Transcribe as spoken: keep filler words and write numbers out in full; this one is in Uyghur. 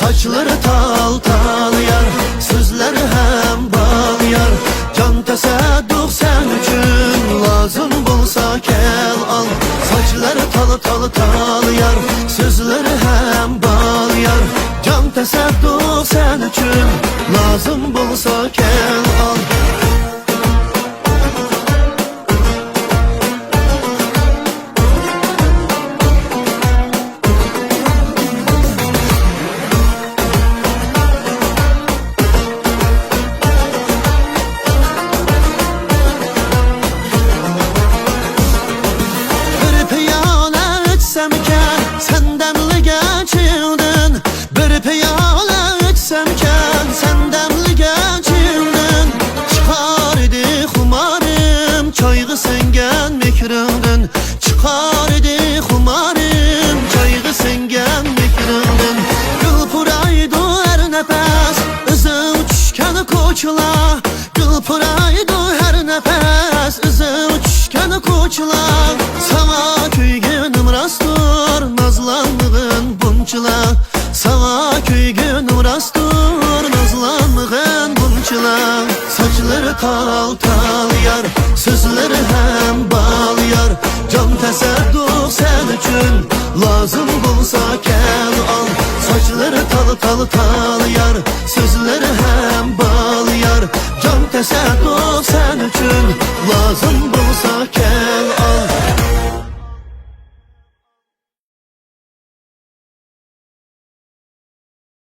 ساچلىرى تال-تال يار، سۆزلىرى ھەم بال يار. جان تەسەددۇق سەن ئۈچۈن، لازىم بولسا كەل ئال. ساچلىرى تال-تال-تال يار، سۆزلىرى ھەم بال يار. جان تەسەددۇق سەن ئۈچۈن، لازىم بولسا كەل ئال. بىر پىيالە ئىچسەمكەن سەن دەملىگەن چېيىڭدىن، بىر پىيالە ئىچسەمكەن سەن دەملىگەن چېيىڭدىن، چىقار ئىدى خۇمارىم چايغا سىڭگەن مېھرىڭدىن. چىقار ئىدى خۇمارىم چايغا سىڭگەن مېھرىڭدىن. گۈل پۇرايدۇ ھەر نەپەس ئىزىڭ چۈشكەن كوچىلار، گۈل پۇرايدۇ ھەر نەپەس ئىزىڭ چۈشكەن كوچىلار. ساڭا كۆيگىنىم راستتۇر نازلانمىغىن بۇنچىلا، ساڭا كۆيگىنىم راستتۇر نازلانمىغىن بۇنچىلا. ساچلىرى تال-تال يار، سۆزلىرى ھەم بال يار. جان تەسەددۇق سەن ئۈچۈن، لازىم بولسا كەل ئال. ساچلىرى تال-تال-تال يار، سۆزلىرى ھەم بال يار. جان تەسەددۇق